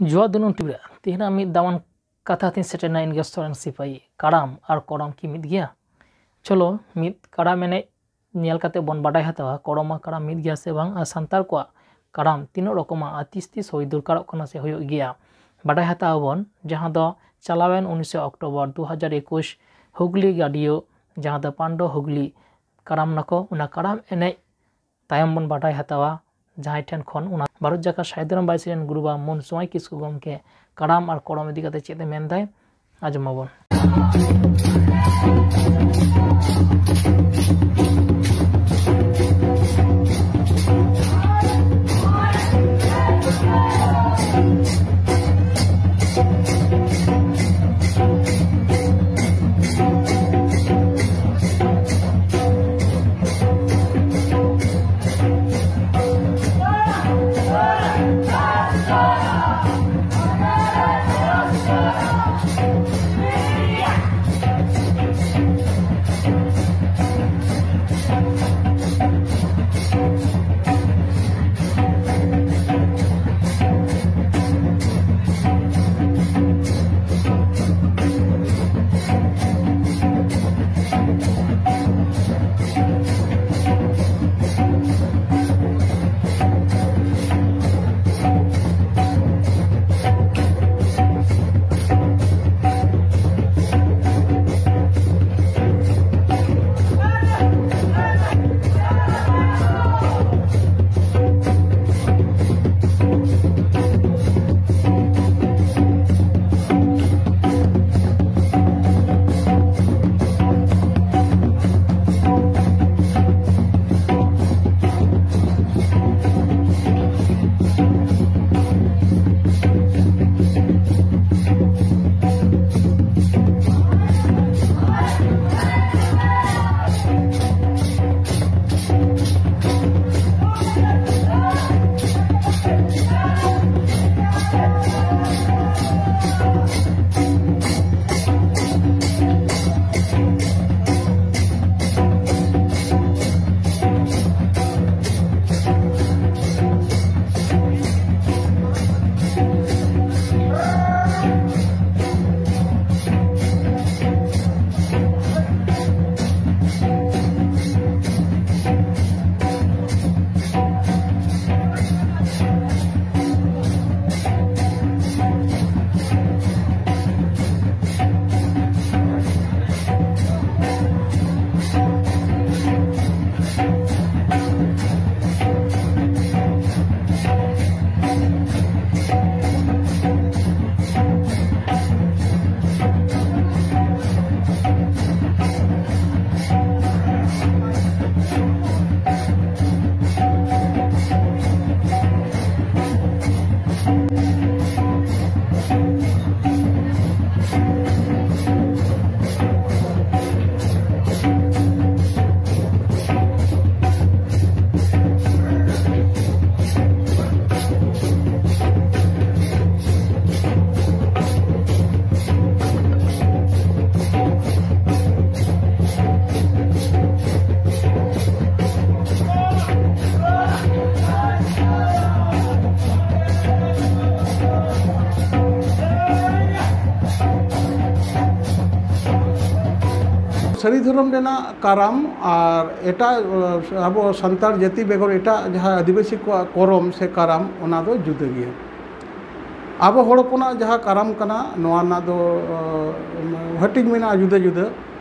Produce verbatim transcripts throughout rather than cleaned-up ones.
ᱡᱚᱦᱟᱨ ᱫᱩᱱᱩᱱ ᱴᱤᱵᱨᱟ, ᱛᱮᱦᱮᱧᱟᱜ ᱢᱤᱫ ᱫᱟᱢᱟᱱ ᱠᱟᱛᱷᱟ ᱛᱤᱧ ᱥᱮᱴᱮᱨᱱᱟ ᱤᱱᱜᱮᱥᱴᱚᱨᱮᱱ ᱥᱤᱯᱟᱹᱦᱤ᱾ ᱠᱟᱲᱟᱢ ᱟᱨ ᱠᱚᱲᱚᱢ ᱠᱤ ᱢᱤᱫ ᱜᱮᱭᱟ? ᱪᱚᱞᱚ, ᱢᱤᱫ ᱠᱟᱲᱟᱢ ᱮᱱᱮᱡ ᱧᱮᱞ ᱠᱟᱛᱮ ᱵᱚᱱ ᱵᱟᱰᱟᱭ ᱦᱟᱛᱟᱣᱟ, ᱠᱚᱲᱚᱢ ᱟᱨ ᱠᱟᱲᱟᱢ ᱢᱤᱫ ᱜᱮᱭᱟ ᱥᱮ ᱵᱟᱝ, ᱟᱨ ᱥᱟᱱᱛᱟᱲ ᱠᱚᱣᱟᱜ ᱠᱟᱲᱟᱢ ᱛᱤᱱᱟᱹᱜ ᱨᱚᱠᱚᱢᱟ ᱟᱨ ᱛᱤᱥ ᱛᱤᱥ ᱦᱩᱭ ᱫᱚᱨᱠᱟᱨᱚᱜ ᱠᱟᱱᱟ ᱥᱮ ᱦᱩᱭᱩᱜ ᱜᱮᱭᱟ, ᱵᱟᱰᱟᱭ ᱦᱟᱛᱟᱣ ᱟᱵᱚᱱ᱾ ᱡᱟᱦᱟᱸ ᱫᱚ ᱪᱟᱞᱟᱣᱮᱱ ᱩᱱᱤᱥᱮ ᱚᱠᱴᱳᱵᱚᱨ ᱫᱩ ᱦᱟᱡᱟᱨ ᱮᱠᱩᱥ ᱦᱩᱜᱽᱞᱤ ᱜᱟᱰᱤᱭᱟᱹ, ᱡᱟᱦᱟᱸ ᱫᱚ ᱯᱟᱱᱰᱚ ᱦᱩᱜᱽᱞᱤ ᱠᱟᱨᱟᱢ ᱱᱟᱠᱚ, ᱚᱱᱟ ᱠᱟᱨᱟᱢ ᱮᱱᱮᱡ ᱛᱟᱭᱚᱢ ᱵᱚᱱ ᱵᱟᱰᱟᱭ ᱦᱟᱛᱟᱣᱟ ᱡᱟᱦᱟᱸᱭ ᱴᱷᱮᱱ ᱠᱷᱚᱱ ᱚᱱᱟ ᱵᱷᱟᱨᱚᱛ ᱡᱟᱠᱟᱛ ᱥᱟᱹᱦᱤ ᱫᱷᱚᱨᱚᱢ ᱵᱟᱭᱥᱤ ᱨᱮᱱ ᱜᱩᱨᱩ ᱵᱟᱵᱟ ᱢᱚᱱ ᱥᱚᱢᱟᱭ ᱠᱤᱥᱠᱩ ᱜᱚᱢᱠᱮ ᱠᱟᱨᱟᱢ ᱟᱨ ᱠᱚᱲᱚᱢ ᱤᱫᱤ ᱠᱟᱛᱮ ᱪᱮᱫ ᱮ ᱢᱮᱱᱫᱟᱭ, ᱟᱸᱡᱚᱢ ᱟᱵᱚᱱ᱾ ᱥᱟᱹᱨᱤ ᱫᱷᱚᱨᱚᱢ ᱨᱮᱱᱟᱜ ᱠᱟᱨᱟᱢ ᱟᱨ ᱮᱴᱟᱜ, ᱟᱵᱚ ᱥᱟᱱᱛᱟᱲ ᱡᱟᱹᱛᱤ ᱵᱮᱜᱚᱨ ᱮᱴᱟᱜ ᱡᱟᱦᱟᱸ ᱟᱹᱫᱤᱵᱟᱹᱥᱤ ᱠᱚᱣᱟᱜ ᱠᱚᱨᱚᱢ ᱥᱮ ᱠᱟᱨᱟᱢ, ᱚᱱᱟ ᱫᱚ ᱡᱩᱫᱟᱹ ᱜᱮᱭᱟ᱾ ᱟᱵᱚ ᱦᱚᱲ ᱦᱚᱯᱚᱱᱟᱜ ᱡᱟᱦᱟᱸ ᱠᱟᱨᱟᱢ ᱠᱟᱱᱟ, ᱱᱚᱣᱟ ᱨᱮᱱᱟᱜ ᱫᱚ, ᱟᱸ, ᱦᱟᱹᱴᱤᱧ ᱢᱮᱱᱟᱜᱼᱟ ᱡᱩᱫᱟᱹ ᱡᱩᱫᱟᱹ᱾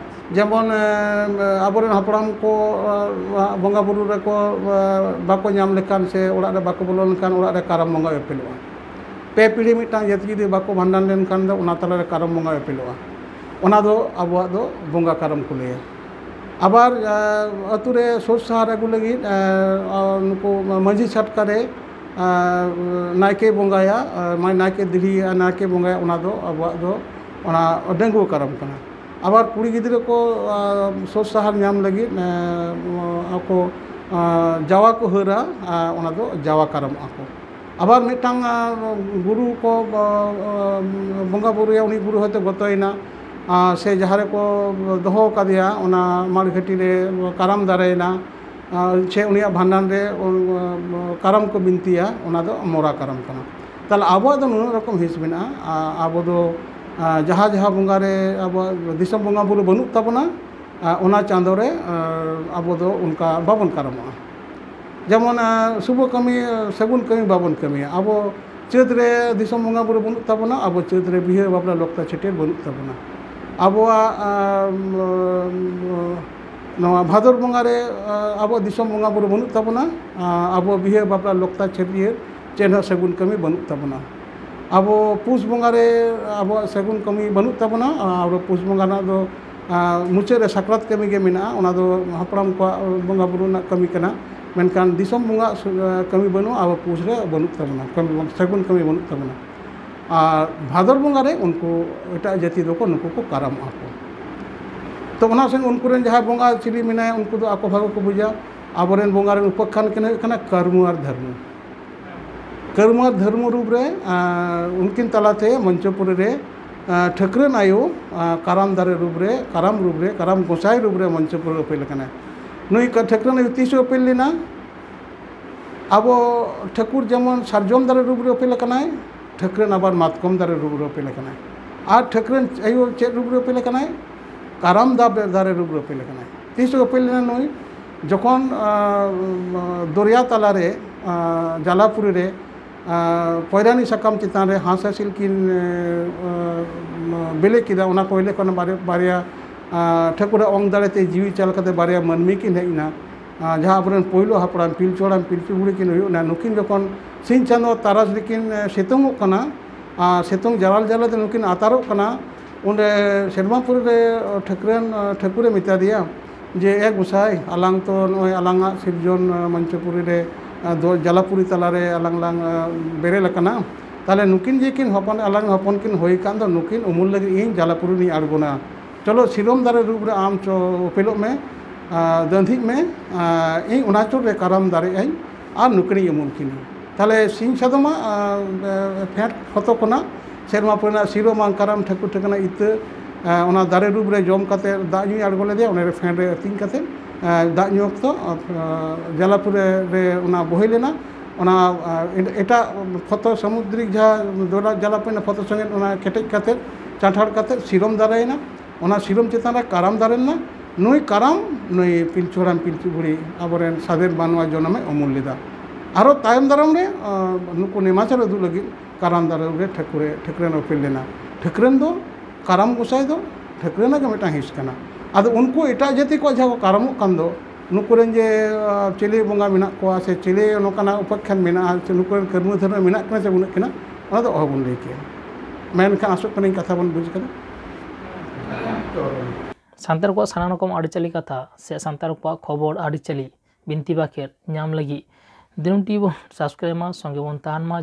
ᱡᱮᱢᱚᱱ, ᱟᱸ, ᱟᱵᱚᱨᱮᱱ ᱦᱟᱯᱲᱟᱢ ᱠᱚ, ᱟᱸ, ᱵᱚᱸᱜᱟ ᱵᱩᱨᱩ ᱨᱮᱠᱚ, ᱟᱸ, ᱵᱟᱠᱚ ᱧᱟᱢ ᱞᱮᱠᱷᱟᱱ ᱥᱮ ᱚᱲᱟᱜ ᱨᱮ ᱵᱟᱠᱚ ᱵᱚᱞᱚ ᱞᱮᱱᱠᱷᱟᱱ, ᱚᱲᱟᱜ ᱨᱮ ᱠᱟᱨᱟᱢ ᱵᱚᱸᱜᱟ ᱮᱯᱮᱞᱚᱜᱼᱟ᱾ ᱯᱮ ᱯᱤᱲᱦᱤ ᱢᱤᱫᱴᱟᱝ ᱡᱟᱹᱛᱤ ᱡᱩᱫᱤ ᱵᱟᱠᱚ ᱵᱷᱟᱸᱰᱟᱱ ᱞᱮᱱᱠᱷᱟᱱ ᱫᱚ, ᱚᱱᱟ ᱛᱟᱞᱟᱨᱮ ᱠᱟᱨᱟᱢ ᱵᱚᱸᱜᱟ ᱮᱯᱮᱞᱚᱜᱼᱟ᱾ ᱚᱱᱟ ᱫᱚ ᱟᱵᱚᱣᱟᱜ ᱫᱚ ᱵᱚᱸᱜᱟ ᱠᱟᱨᱟᱢ ᱠᱚ ᱞᱟᱹᱭᱟ᱾ ᱟᱵᱟᱨ, ᱟᱸ, ᱟᱹᱛᱩ ᱨᱮ ᱥᱳᱡᱽ ᱥᱟᱦᱟᱨ ᱟᱹᱜᱩ ᱞᱟᱹᱜᱤᱫ, ᱟᱸ, ᱟᱸ, ᱱᱩᱠᱩ ᱢᱟᱹᱡᱷᱤ ᱪᱷᱟᱴᱠᱟ ᱨᱮ, ᱟᱸ, ᱱᱟᱭᱠᱮ ᱵᱚᱸᱜᱟᱭᱟ, ᱟᱸ, ᱢᱟᱱᱮ ᱱᱟᱭᱠᱮ ᱫᱤᱨᱤᱭᱟ, ᱱᱟᱭᱠᱮ ᱵᱚᱸᱜᱟᱭᱟ, ᱚᱱᱟ ᱫᱚ ᱟᱵᱚᱣᱟᱜ ᱫᱚ ᱚᱱᱟ ᱰᱟᱺᱜᱩᱣᱟᱹ ᱠᱟᱨᱟᱢ ᱠᱟᱱᱟ᱾ ᱟᱵᱟᱨ ᱠᱩᱲᱤ ᱜᱤᱫᱽᱨᱟᱹ ᱠᱚ, ᱟᱸ, ᱥᱳᱡᱽ ᱥᱟᱦᱟᱨ ᱧᱟᱢ ᱞᱟᱹᱜᱤᱫ, ᱟᱸ, ᱟᱠᱚ, ᱟᱸ, ᱡᱟᱣᱟ ᱠᱚ ᱦᱟᱹᱨᱟ, ᱟᱸ, ᱚᱱᱟ ᱫᱚ ᱡᱟᱣᱟ ᱠᱟᱨᱟᱢᱚᱜᱼᱟ ᱠᱚ᱾ ᱟᱵᱟᱨ ᱢᱤᱫᱴᱟᱝ, ᱟᱸ, ᱜᱩᱨᱩ ᱠᱚ, ᱟᱸ, ᱟᱸ, ᱵᱚᱸᱜᱟ ᱵᱩᱨᱩᱭᱟ, ᱩᱱᱤ ᱜᱩᱨᱩ ᱦᱚᱭᱛᱳ ᱜᱚᱛᱚᱭᱮᱱᱟ, ᱟᱸ, ᱥᱮ ᱡᱟᱦᱟᱸ ᱨᱮᱠᱚ ᱫᱚᱦᱚ ᱟᱠᱟᱫᱮᱭᱟ, ᱚᱱᱟ ᱢᱟᱲ ᱜᱷᱟᱹᱴᱤ ᱨᱮ ᱠᱟᱨᱟᱢ ᱫᱟᱨᱮᱭᱮᱱᱟ, ᱟᱸ, ᱥᱮ ᱩᱱᱤᱭᱟᱜ ᱵᱷᱟᱸᱰᱟᱱ ᱨᱮ, ᱩᱸ, ᱠᱟᱨᱟᱢ ᱠᱚ ᱵᱤᱱᱛᱤᱭᱟ, ᱚᱱᱟ ᱫᱚ ᱢᱚᱨᱟ ᱠᱟᱨᱟᱢ ᱠᱟᱱᱟ᱾ ᱛᱟᱦᱞᱮ ᱟᱵᱚᱣᱟᱜ ᱫᱚ ᱱᱩᱱᱟᱹᱜ ᱨᱚᱠᱚᱢ ᱦᱤᱸᱥ ᱢᱮᱱᱟᱜᱼᱟ᱾ ᱟᱸ, ᱟᱵᱚ ᱫᱚ, ᱟᱸ, ᱡᱟᱦᱟᱸ ᱡᱟᱦᱟᱸ ᱵᱚᱸᱜᱟ ᱨᱮ ᱟᱵᱚᱣᱟᱜ ᱫᱤᱥᱚᱢ ᱵᱚᱸᱜᱟ ᱵᱩᱨᱩ ᱵᱟᱹᱱᱩᱜ ᱛᱟᱵᱚᱱᱟ, ᱟᱸ, ᱚᱱᱟ ᱪᱟᱸᱫᱳ ᱨᱮ, ᱟᱸ, ᱟᱵᱚ ᱫᱚ ᱚᱱᱠᱟ ᱵᱟᱵᱚᱱ ᱠᱟᱨᱟᱢᱚᱜᱼᱟ᱾ ᱡᱮᱢᱚᱱ, ᱟᱸ, ᱥᱩᱵᱷᱚ ᱠᱟᱹᱢᱤ, ᱟᱸ, ᱥᱟᱹᱜᱩᱱ ᱠᱟᱹᱢᱤ ᱵᱟᱵᱚᱱ ᱠᱟᱹᱢᱤᱭᱟ᱾ ᱟᱵᱚ ᱪᱟᱹᱛ ᱨᱮ ᱫᱤᱥᱚᱢ ᱵᱚᱸᱜᱟ ᱵᱩᱨᱩ ᱵᱟᱹᱱᱩᱜ ᱛᱟᱵᱚᱱᱟ, ᱟᱵᱚ ᱪᱟᱹᱛ ᱨᱮ ᱵᱤᱦᱟᱹ ᱵᱟᱯᱞᱟ ᱞᱚᱠᱛᱟ ᱪᱷᱟᱹᱴᱭᱟᱹᱨ ᱵᱟᱹᱱᱩᱜ ᱛᱟᱵᱚᱱᱟ᱾ ᱟᱵᱚᱣᱟᱜ, ᱟᱸ, ᱱᱚᱣᱟ ᱵᱷᱟᱫᱚᱨ ᱵᱚᱸᱜᱟ ᱨᱮ, ᱟᱸ, ᱟᱵᱚᱣᱟᱜ ᱫᱤᱥᱚᱢ ᱵᱚᱸᱜᱟ ᱵᱩᱨᱩ ᱵᱟᱹᱱᱩᱜ ᱛᱟᱵᱚᱱᱟ, ᱟᱸ, ᱟᱵᱚ ᱵᱤᱦᱟᱹ ᱵᱟᱯᱞᱟ ᱞᱚᱠᱛᱟ ᱪᱷᱟᱹᱴᱭᱟᱹᱨ ᱪᱮᱫ ᱦᱚᱸ ᱥᱟᱹᱜᱩᱱ ᱠᱟᱹᱢᱤ ᱵᱟᱹᱱᱩᱜ ᱛᱟᱵᱚᱱᱟ᱾ ᱟᱵᱚ ᱯᱩᱥ ᱵᱚᱸᱜᱟ ᱨᱮ ᱟᱵᱚᱣᱟᱜ ᱥᱟᱹᱜᱩᱱ ᱠᱟᱹᱢᱤ ᱵᱟᱹᱱᱩᱜ ᱛᱟᱵᱚᱱᱟ, ᱟᱨ ᱯᱩᱥ ᱵᱚᱸᱜᱟ ᱨᱮᱱᱟᱜ ᱫᱚ, ᱟᱸ, ᱢᱩᱪᱟᱹᱫ ᱨᱮ ᱥᱟᱠᱨᱟᱛ ᱠᱟᱹᱢᱤ ᱜᱮ ᱢᱮᱱᱟᱜᱼᱟ, ᱚᱱᱟ ᱫᱚ ᱦᱟᱯᱲᱟᱢ ᱠᱚᱣᱟᱜ ᱵᱚᱸᱜᱟ ᱵᱩᱨᱩ ᱨᱮᱱᱟᱜ ᱠᱟᱹᱢᱤ ᱠᱟᱱᱟ᱾ ᱢᱮᱱᱠᱷᱟᱱ ᱫᱤᱥᱚᱢ ᱵᱚᱸᱜᱟ ᱥᱩ-, ᱟᱸ, ᱠᱟᱹᱢᱤ ᱵᱟᱹᱱᱩᱜᱼᱟ, ᱟᱵᱚ ᱯᱩᱥ ᱨᱮ ᱵᱟᱹᱱᱩᱜ ᱛᱟᱵᱚᱱᱟ, ᱠᱟᱹᱢᱤ ᱵᱚᱱ-, ᱥᱟᱹᱜᱩᱱ ᱠᱟᱹᱢᱤ ᱵᱟᱹᱱᱩᱜ ᱛᱟᱵᱚᱱᱟ᱾ ᱟᱨ ᱵᱷᱟᱫᱚᱨ ᱵᱚᱸᱜᱟ ᱨᱮ ᱩᱱᱠᱩ ᱮᱴᱟᱜ ᱡᱟᱹᱛᱤ ᱫᱚᱠᱚ, ᱱᱩᱠᱩ ᱠᱚ ᱠᱟᱨᱟᱢᱚᱜᱼᱟ ᱠᱚ᱾ ᱛᱚ ᱚᱱᱟ ᱥᱚᱸᱜᱮ ᱩᱱᱠᱩ ᱨᱮᱱ ᱡᱟᱦᱟᱸᱭ ᱵᱚᱸᱜᱟ ᱪᱤᱞᱤ ᱢᱮᱱᱟᱭᱟ, ᱩᱱᱠᱩ ᱫᱚ ᱟᱠᱚ ᱵᱷᱟᱜᱮ ᱠᱚ ᱵᱩᱡᱟ᱾ ᱟᱵᱚᱨᱮᱱ ᱵᱚᱸᱜᱟ ᱨᱮᱱ ᱩᱯᱟᱠᱠᱷᱟᱱ ᱠᱤᱱ ᱦᱩᱭᱩᱜ ᱠᱟᱱᱟ ᱠᱟᱹᱨᱢᱩ ᱟᱨ ᱫᱷᱟᱹᱨᱢᱩ᱾ ᱠᱟᱹᱨᱢᱩ ᱟᱨ ᱫᱷᱟᱹᱨᱢᱩ ᱨᱩᱯ ᱨᱮ, ᱟᱸ, ᱩᱱᱠᱤᱱ ᱛᱟᱞᱟᱛᱮ ᱢᱚᱧᱪᱚᱯᱩᱨᱤ ᱨᱮ, ᱟᱸ, ᱴᱷᱟᱹᱠᱨᱟᱹᱱ ᱟᱭᱳ, ᱟᱸ, ᱠᱟᱨᱟᱢ ᱫᱟᱨᱮ ᱨᱩᱯ ᱨᱮ, ᱠᱟᱨᱟᱢ ᱨᱩᱯ ᱨᱮ, ᱠᱟᱨᱟᱢ ᱜᱚᱸᱥᱟᱭ ᱨᱩᱯ ᱨᱮ ᱢᱚᱧᱪᱚᱯᱩᱨᱤ ᱨᱮ ᱩᱯᱮᱞ ᱟᱠᱟᱱᱟᱭ᱾ ᱱᱩᱭ ᱠᱟ-, ᱴᱷᱟᱹᱠᱨᱟᱹᱱ ᱟᱭᱳ ᱛᱤᱥ ᱮ ᱩᱯᱮᱞ ᱞᱮᱱᱟ? ᱟᱵᱚ ᱴᱷᱟᱹᱠᱩᱨ ᱡᱮᱢᱚᱱ ᱥᱟᱨᱡᱚᱢ ᱫᱟᱨᱮ ᱨᱩᱯ ᱨᱮ ᱩᱯᱮᱞ ᱟᱠᱟᱱᱟᱭ, ᱴᱷᱟᱹᱠᱨᱟᱹᱱ ᱟᱵᱟᱨ ᱢᱟᱛᱠᱚᱢ ᱫᱟᱨᱮ ᱨᱩᱯ ᱨᱮ ᱩᱯᱮᱞ ᱟᱠᱟᱱᱟᱭ᱾ ᱟᱨ ᱴᱷᱟᱹᱠᱨᱟᱹᱱ ᱟᱭᱳ ᱪᱮᱫ ᱨᱩᱯ ᱨᱮ ᱩᱯᱮᱞ ᱟᱠᱟᱱᱟᱭ? ᱠᱟᱨᱟᱢ ᱫᱟ-, ᱫᱟᱨᱮ ᱨᱩᱯ ᱨᱮ ᱩᱯᱮᱞ ᱟᱠᱟᱱᱟᱭ᱾ ᱛᱤᱥ ᱩᱯᱮᱞ ᱞᱮᱱᱟ ᱱᱩᱭ? ᱡᱚᱠᱷᱚᱱ ᱟᱸ, ᱫᱚᱨᱭᱟ ᱛᱟᱞᱟᱨᱮ, ᱟᱸ, ᱡᱟᱞᱟᱯᱩᱨᱤ ᱨᱮ, ᱟᱸ, ᱯᱚᱭᱨᱟᱱᱤ ᱥᱟᱠᱟᱢ ᱪᱮᱛᱟᱱ ᱨᱮ ᱦᱟᱸᱥ ᱦᱟᱸᱥᱤᱞ ᱠᱤᱱ, ᱟᱸ, ᱵᱮᱞᱮ ᱠᱮᱫᱟ, ᱚᱱᱟ ᱠᱚᱭᱞᱮ ᱠᱷᱚᱱ ᱵᱟᱨᱭᱟ, ᱵᱟᱨᱭᱟ, ᱟᱸ, ᱴᱷᱟᱹᱠᱩᱨᱟᱜ ᱚᱝ ᱫᱟᱲᱮ ᱛᱮ ᱡᱤᱣᱤ ᱪᱟᱞ ᱠᱟᱛᱮ ᱵᱟᱨᱭᱟ ᱢᱟᱹᱱᱢᱤ ᱠᱤᱱ ᱦᱮᱡ ᱮᱱᱟ᱾ ᱟᱸ, ᱡᱟᱦᱟᱸ ᱟᱵᱚᱨᱮᱱ ᱯᱳᱭᱞᱳ ᱦᱟᱯᱲᱟᱢ ᱯᱤᱞᱪᱩ ᱦᱟᱲᱟᱢ ᱯᱤᱞᱪᱩ ᱵᱩᱲᱦᱤ ᱠᱤᱱ ᱦᱩᱭᱩᱜ ᱠᱟᱱᱟ, ᱱᱩᱠᱤᱱ ᱡᱚᱠᱷᱚᱱ ᱥᱤᱧ ᱪᱟᱸᱫᱳ ᱛᱟᱨᱟᱥ ᱨᱮᱠᱤᱱ, ᱮ, ᱥᱤᱛᱩᱝᱚᱜ ᱠᱟᱱᱟ, ᱟᱨ ᱥᱤᱛᱩᱝ ᱡᱟᱞᱟᱞ ᱡᱟᱞᱟᱞ ᱛᱮ ᱱᱩᱠᱤᱱ ᱟᱛᱟᱨᱚᱜ ᱠᱟᱱᱟ, ᱚᱸᱰᱮ ᱥᱮᱨᱢᱟᱯᱩᱨᱤ ᱨᱮ, ᱚ, ᱴᱷᱟᱹᱠᱨᱟᱹᱱ, ᱚ, ᱴᱷᱟᱹᱠᱩᱨᱮ ᱢᱮᱛᱟ ᱫᱮᱭᱟ ᱡᱮ, "ᱮ ᱜᱚᱸᱥᱟᱭ, ᱟᱞᱟᱝ ᱛᱚ ᱱᱚᱜᱼᱚᱭ ᱟᱞᱟᱝᱟᱜ ᱥᱤᱨᱡᱚᱱ, ᱚ, ᱢᱚᱧᱪᱚᱯᱩᱨᱤ ᱨᱮ, ᱚ, ᱫᱚ ᱡᱟᱞᱟᱯᱩᱨᱤ ᱛᱟᱞᱟᱨᱮ ᱟᱞᱟᱝ ᱞᱟᱝ, ᱚ, ᱵᱮᱨᱮᱞ ᱟᱠᱟᱱᱟ, ᱛᱟᱦᱞᱮ ᱱᱩᱠᱤᱱ ᱡᱮ ᱠᱤᱱ ᱦᱚᱯᱚᱱ, ᱟᱞᱟᱝ ᱦᱚᱯᱚᱱ ᱠᱤᱱ ᱦᱩᱭ ᱟᱠᱟᱱ ᱫᱚ, ᱱᱩᱠᱤᱱ ᱩᱢᱩᱞ ᱞᱟᱹᱜᱤᱫ ᱤᱧ ᱡᱟᱞᱟᱯᱩᱨᱤ ᱨᱤᱧ ᱟᱬᱜᱚᱱᱟ᱾ ᱪᱚᱞᱚ, ᱥᱤᱨᱚᱢ ᱫᱟᱨᱮ ᱨᱩᱯ ᱨᱮ ᱟᱢ ᱪᱚ ᱩᱯᱮᱞᱚᱜ ᱢᱮ, ᱟᱨ ᱫᱟᱹᱱᱫᱷᱤᱜ ᱢᱮ, ᱟᱨ ᱤᱧ ᱚᱱᱟ ᱪᱚᱴ ᱨᱮ ᱠᱟᱨᱟᱢ ᱫᱟᱨᱮᱜ ᱟᱹᱧ ᱟᱨ ᱱᱩᱠᱤᱱᱤᱧ ᱩᱢᱩᱞ ᱠᱤᱱᱟ᱾" ᱛᱟᱦᱞᱮ ᱥᱤᱧ ᱥᱟᱫᱚᱢᱟᱜ, ᱟᱨ, ᱯᱷᱮᱰ ᱯᱷᱚᱛᱚ ᱠᱷᱚᱱᱟᱜ ᱥᱮᱨᱢᱟ ᱯᱩᱨᱤ ᱨᱮᱱᱟᱜ ᱥᱤᱨᱚᱢ ᱟᱨ ᱠᱟᱨᱟᱢ ᱴᱷᱟᱹᱠᱩᱨ ᱴᱷᱟᱹᱠᱟᱹᱱᱟ ᱤᱛᱟᱹ, ᱟᱨ ᱚᱱᱟ ᱫᱟᱨᱮ ᱨᱩᱯ ᱨᱮ ᱡᱚᱢ ᱠᱟᱛᱮ ᱫᱟᱜ ᱧᱩᱭ ᱟᱬᱜᱚ ᱞᱮᱫᱮᱭᱟ, ᱚᱸᱰᱮ ᱨᱮ ᱯᱷᱮᱰ ᱨᱮ ᱟᱹᱛᱤᱧ ᱠᱟᱛᱮ, ᱟᱨ ᱫᱟᱜ ᱧᱩ ᱚᱠᱛᱚ, ᱟᱨ, ᱡᱟᱞᱟᱯᱩᱨᱤ ᱨᱮ ᱚᱱᱟ ᱵᱚᱦᱮᱞ ᱮᱱᱟ᱾ ᱚᱱᱟ, ᱟᱨ, ᱮᱴᱟᱜ ᱯᱷᱚᱛᱚ ᱥᱟᱢᱩᱫᱨᱤᱠ ᱡᱟᱦᱟᱸ ᱫᱚᱨᱭᱟ ᱡᱟᱞᱟᱯᱩᱨᱤ ᱨᱮᱱᱟᱜ ᱯᱷᱚᱛᱚ ᱥᱚᱸᱜᱮ ᱚᱱᱟ ᱠᱮᱴᱮᱡ ᱠᱟᱛᱮ, ᱪᱟᱸᱴᱷᱟᱲ ᱠᱟᱛᱮ ᱥᱤᱨᱚᱢ ᱫᱟᱨᱮᱭᱮᱱᱟ᱾ ᱚᱱᱟ ᱥᱤᱨᱚᱢ ᱪᱮᱛᱟᱱ ᱨᱮ ᱠᱟᱨᱟᱢ ᱫᱟᱨᱮ ᱞᱮᱱᱟ᱾ ᱱᱩᱭ ᱠᱟᱨᱟᱢ, ᱱᱩᱭ ᱯᱤᱞᱪᱩ ᱦᱟᱲᱟᱢ ᱯᱤᱞᱪᱩ ᱵᱩᱲᱦᱤ ᱟᱵᱚᱨᱮᱱ ᱥᱟᱫᱷᱮᱨ ᱢᱟᱱᱣᱟ ᱡᱚᱱᱚᱢᱮ ᱩᱢᱩᱞ ᱞᱮᱫᱟ᱾ ᱟᱨᱚ ᱛᱟᱭᱚᱢ ᱫᱟᱨᱟᱢ ᱨᱮ, ᱟᱸ, ᱱᱩᱠᱩ ᱱᱮᱢᱟᱪᱟᱨ ᱩᱫᱩᱜ ᱞᱟᱹᱜᱤᱫ ᱠᱟᱨᱟᱢ ᱫᱟᱨᱮ ᱨᱮ ᱴᱷᱟᱹᱠᱩᱨᱮ, ᱴᱷᱟᱹᱠᱨᱟᱹᱱ ᱩᱯᱮᱞ ᱞᱮᱱᱟ᱾ ᱴᱷᱟᱹᱠᱨᱟᱹᱱ ᱫᱚ ᱠᱟᱨᱟᱢ ᱜᱚᱸᱥᱟᱭ ᱫᱚ ᱴᱷᱟᱹᱠᱨᱟᱹᱱ ᱨᱮᱱᱟᱜ ᱜᱮ ᱢᱤᱫᱴᱟᱝ ᱦᱤᱸᱥ ᱠᱟᱱᱟ᱾ ᱟᱫᱚ ᱩᱱᱠᱩ ᱮᱴᱟᱜ ᱡᱟᱹᱛᱤ ᱠᱚᱣᱟᱜ ᱡᱟᱦᱟᱸ ᱠᱚ ᱠᱟᱨᱟᱢᱚᱜ ᱠᱟᱱ ᱫᱚ, ᱱᱩᱠᱩ ᱨᱮᱱ ᱡᱮ, ᱟᱸ, ᱪᱤᱞᱤ ᱵᱚᱸᱜᱟ ᱢᱮᱱᱟᱜ ᱠᱚᱣᱟ ᱥᱮ ᱪᱤᱞᱤ ᱱᱚᱝᱠᱟᱱᱟᱜ ᱩᱯᱟᱠᱠᱷᱟᱱ ᱢᱮᱱᱟᱜᱼᱟ ᱥᱮ ᱱᱩᱠᱩ ᱨᱮᱱ ᱠᱟᱹᱨᱢᱟᱹ ᱫᱷᱟᱹᱨᱢᱟᱹ ᱢᱮᱱᱟᱜ ᱠᱤᱱᱟ ᱥᱮ ᱵᱟᱹᱱᱩᱜ ᱠᱤᱱᱟ, ᱚᱱᱟ ᱫᱚ ᱚᱦᱚᱵᱚᱱ ᱞᱟᱹᱭ ᱠᱮᱭᱟ᱾ ᱢᱮᱱᱠᱷᱟᱱ ᱟᱥᱚᱜ ᱠᱟᱹᱱᱟᱹᱧ ᱠᱟᱛᱷᱟ ᱵᱚᱱ ᱵᱩᱡᱽ ᱠᱟᱫᱟ᱾ ᱥᱟᱱᱛᱟᱲ ᱠᱚᱣᱟᱜ ᱥᱟᱱᱟᱢ ᱨᱚᱠᱚᱢ ᱟᱹᱨᱤᱪᱟᱹᱞᱤ ᱠᱟᱛᱷᱟ ᱥᱮ ᱥᱟᱱᱛᱟᱲ ᱠᱚᱣᱟᱜ ᱠᱷᱚᱵᱚᱨ, ᱟᱹᱨᱤᱪᱟᱹᱞᱤ, ᱵᱤᱱᱛᱤ ᱵᱟᱠᱷᱮᱲ ᱧᱟᱢ ᱞᱟᱹᱜᱤᱫ ᱫᱤᱱᱟᱹᱢ ᱴᱤᱵᱷᱤ ᱵᱚᱱ subscribe ᱢᱟ, ᱥᱚᱸᱜᱮ ᱵᱚᱱ ᱛᱟᱦᱮᱱ ᱢᱟ᱾